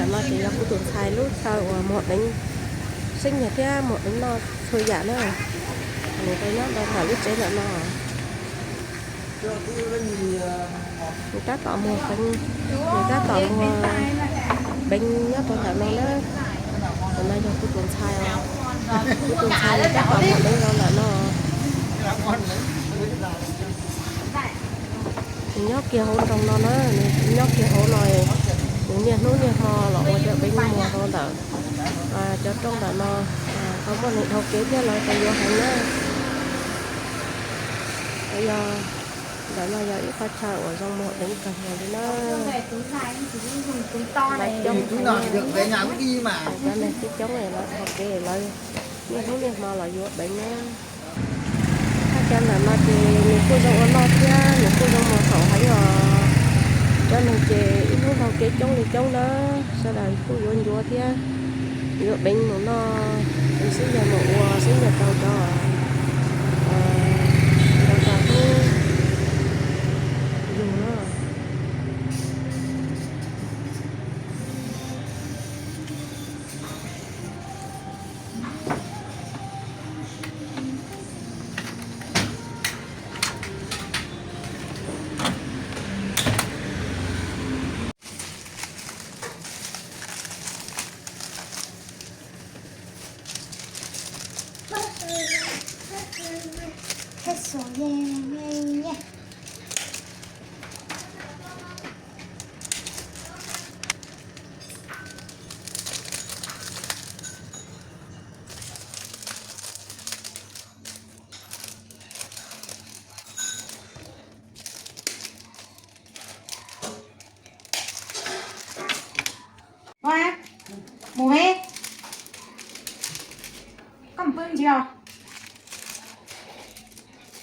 No ces yog kuv tus ntxhais lub chaw uas Muas Deev xeeb nyiag thiab Muas Deev noj txhua yam na. Nws tau nyob rau ntawm lub tsev ntawm no. Nws tab tom muag Deev, nws tab tom muag Deev nyob rau ntawm no na. Ntawm no yog kuv tus ntxhais os. Kuv tus ntxhais nws tab tom muag Deev rau ntawm no. Nws nyob kiag hauv nroog no na, nws nyob kiag hauv no, nws niaj hnub niaj hmo los ua cov Deev muag rau ntawm cov rooj ntawm no. Tau muaj neeg dhau kev thiab lawv tau yuav heev na. Yog ntawm no yog ib qhov chaw uas zoo muag Deev kawg nkaus li na. Cov neeg coob coob, cov neeg coob coob lawv dhau kev lawv niaj hnub niaj hmo los yuav Deev na. Thaj chaw ntawm no ces nws kuj zoo ua noj thiab nws kuj zoo muag haum heev os. Cov neeg ces ib hnub dhau kev coob li coob na, sawv daws kuj yuav ncuav thiab yuav Deev mus noj, xwb yog mus ua xwb yog tau cov, tau cov hnub yug na. Mus he, koj mus pw ntsis os.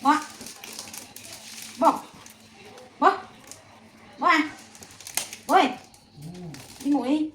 Ua, bo, bo, bo, ua, mus, mus.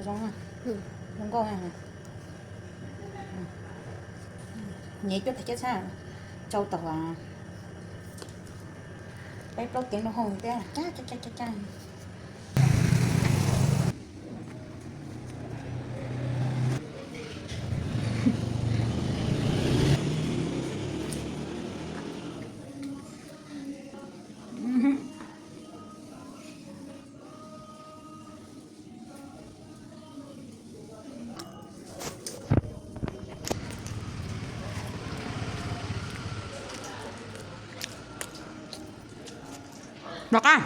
Zoo nkauj. Nyias cuab tag kiab txhab, tsau tau peb plaub kev noj hauj thiab. Lov qab.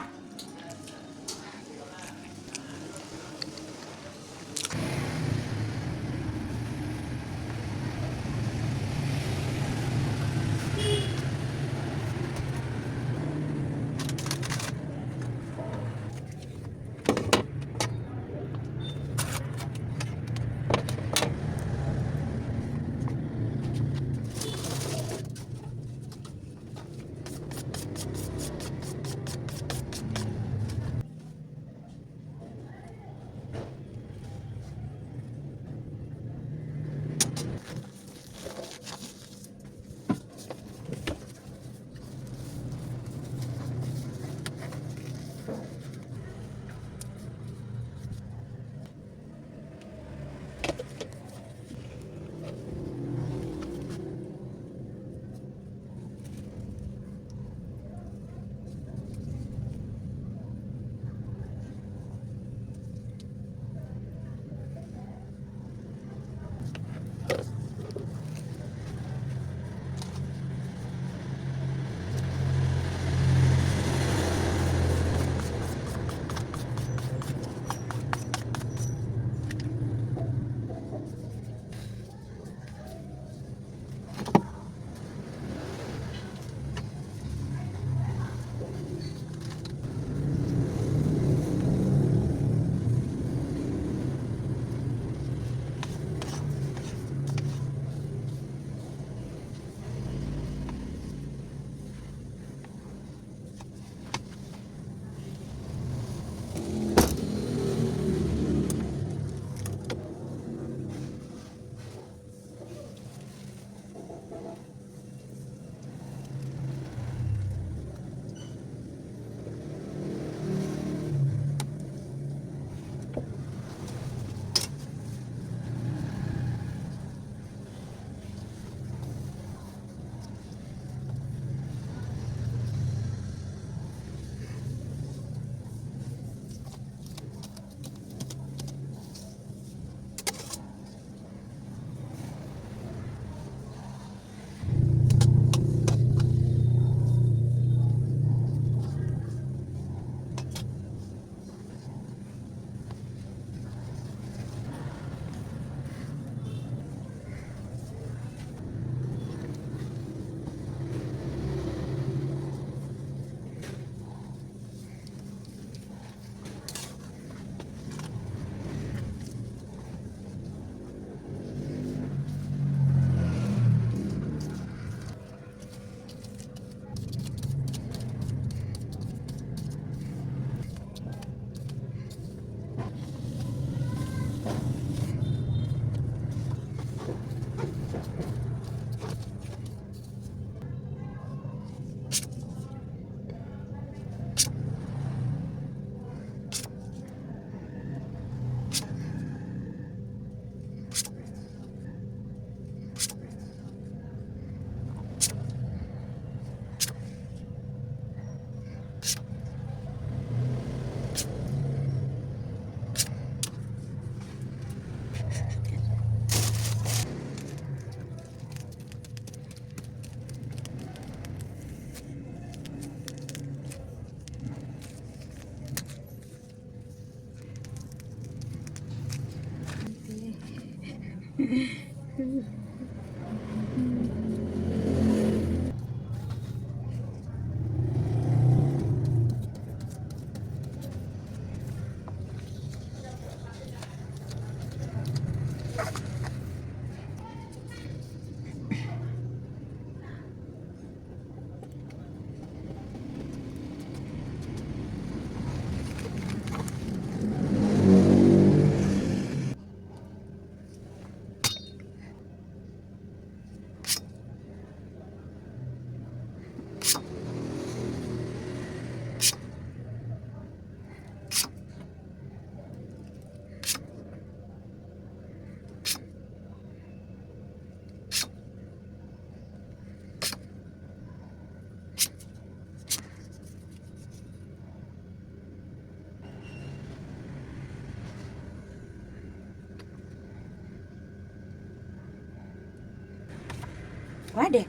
Quá đẹp.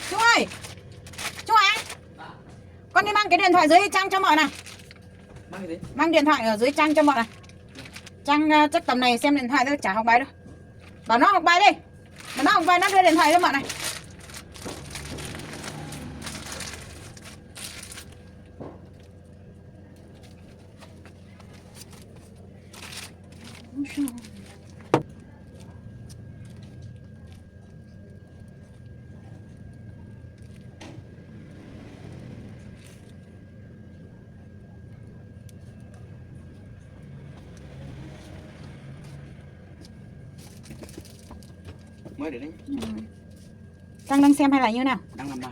Trung ơi, Trung An, con đi mang cái điện thoại dưới trang cho mợ này. Mang cái gì? Mang điện thoại ở dưới trang cho mợ này. Trang, ờ, chắc tầm này xem điện thoại thôi, chả học bài đâu. Bảo nó học bài đi. Bảo nó học bài, nó đưa điện thoại cho mợ này. Mới được đấy. Ừ. Trang đang xem hay là như nào? Đang làm bài.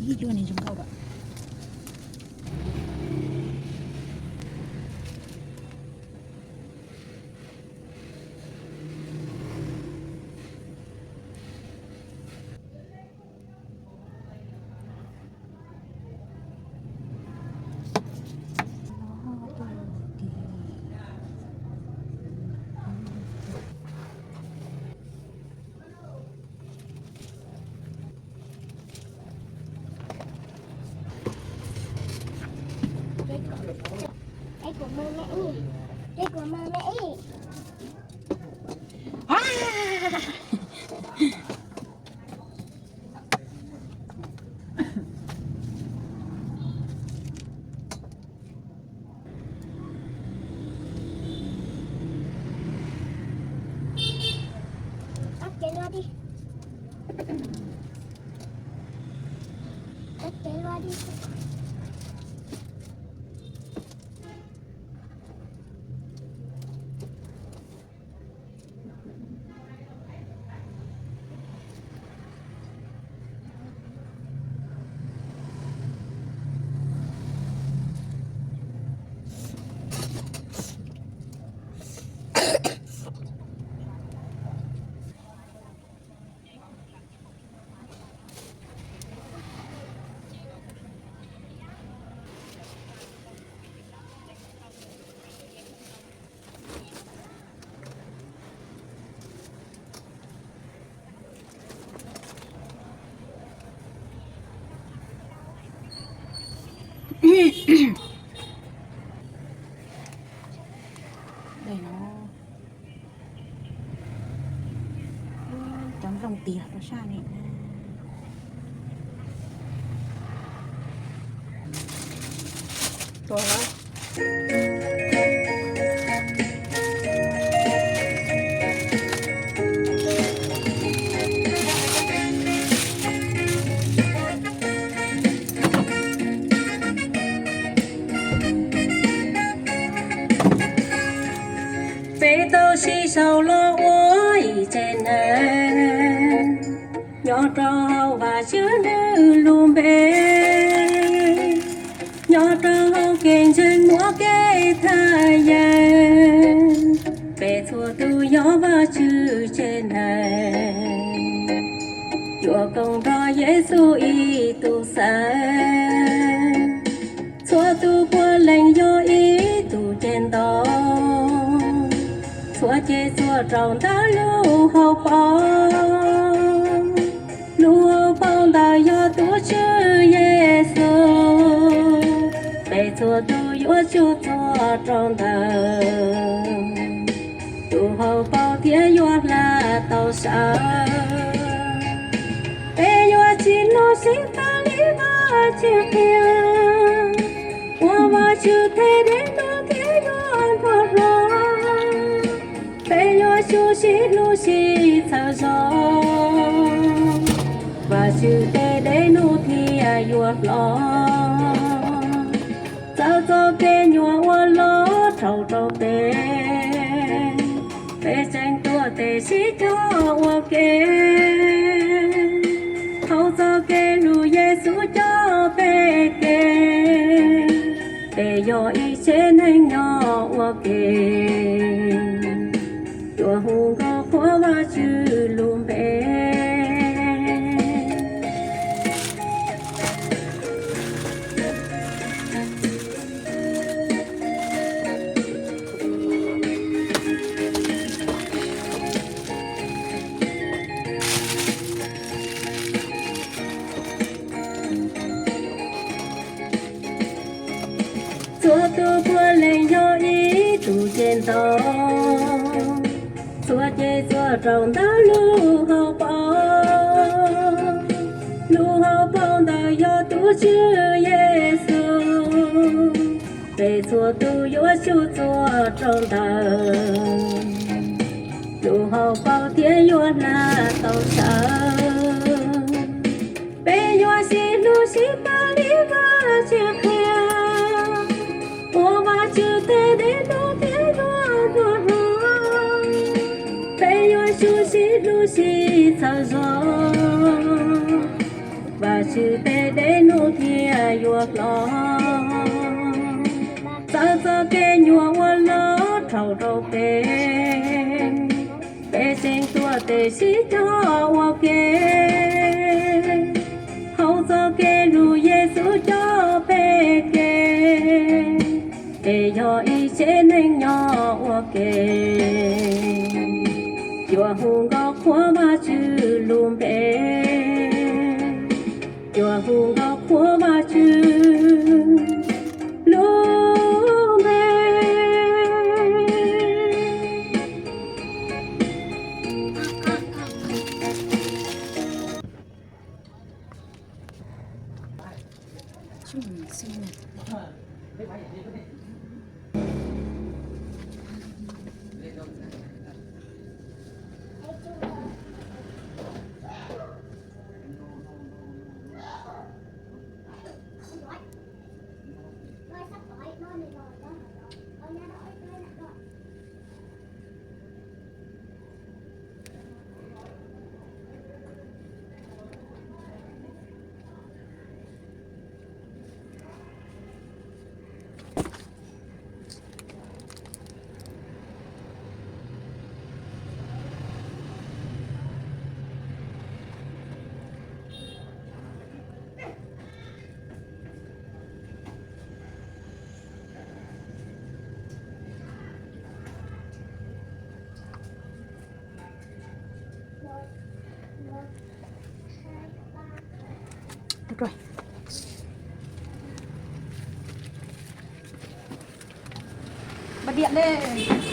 Ib lub no zoo nkauj lawm. Cái của mơ mẹ ơi. Cái của mơ mẹ ơi. Tắt cái loa đi. Tắt cái loa đi. Cov nplooj tiag rau sab ni. Peb tau sib sau los ua ib tsev neeg, nyob rau hauv Vajtswv nws lub npe, nyob rau hauv kev ntseeg muaj kev thaj yeeb. Peb txhua tus yog Vajtswv tsev neeg, yuav koom nrog Yexus ib tug xeeb. Txhua tus puav leej yog ib tug ceg ntoo, txhua ceg txhua rau ntawm lub hauv paus, lub hauv paus ntawd yog tus Tswv Yexus. Peb txhua tus yuav tsum txuag rau ntawd, tus hauv paus thiaj yuav hla tau sawv. Peb yuav tsis hlub sib tag li Vajtswv qhia, ua Vajtswv tej dev num thiaj yuav ntuag hlo. Peb yuav tsum sib hlub sib txhawb zog, Vajtswv tej dev num thiaj yuav hlob. Txawm txoj kev nyuaj ua loj dhau rau peb, peb tseem tuaj tes sib cog ua ke. Hauv txoj kev hlub Yexus coj peb kev, peb yog ib tsev neeg nyob ua ke, yuav hu nkauj qhuas Vajtswv lub npe. Txhua tus puav leej yog ib tug ceg ntoo, txhua ceg txhua rau ntawm lub hauv paus, lub hauv paus ntawd yog tus Tswv Yexus. Peb txhua tus yuav tsum txuag rau ntawd, lub hauv paus thiaj yuav hla tau sawv. Peb yuav sib hlub sib pab li Vajtswv qhia, ua Vajtswv tej dev num thiaj yuav ntuag hlo. Peb yuav tsum sib hlub sib txhawb zog, Vajtswv tej dev num thiaj yuav hlob. Txawm txoj kev nyuaj ua loj dhau rau peb, peb tseem tuaj tes sib cog ua ke. Hauv txoj kev hlub Yexus coj peb kev, peb yog ib tsev neeg nyob ua ke, yuav hu nkauj qhuas Vajtswv lub npe, yuav hu nkauj qhuas Vajtswv lub npe. Tiam nej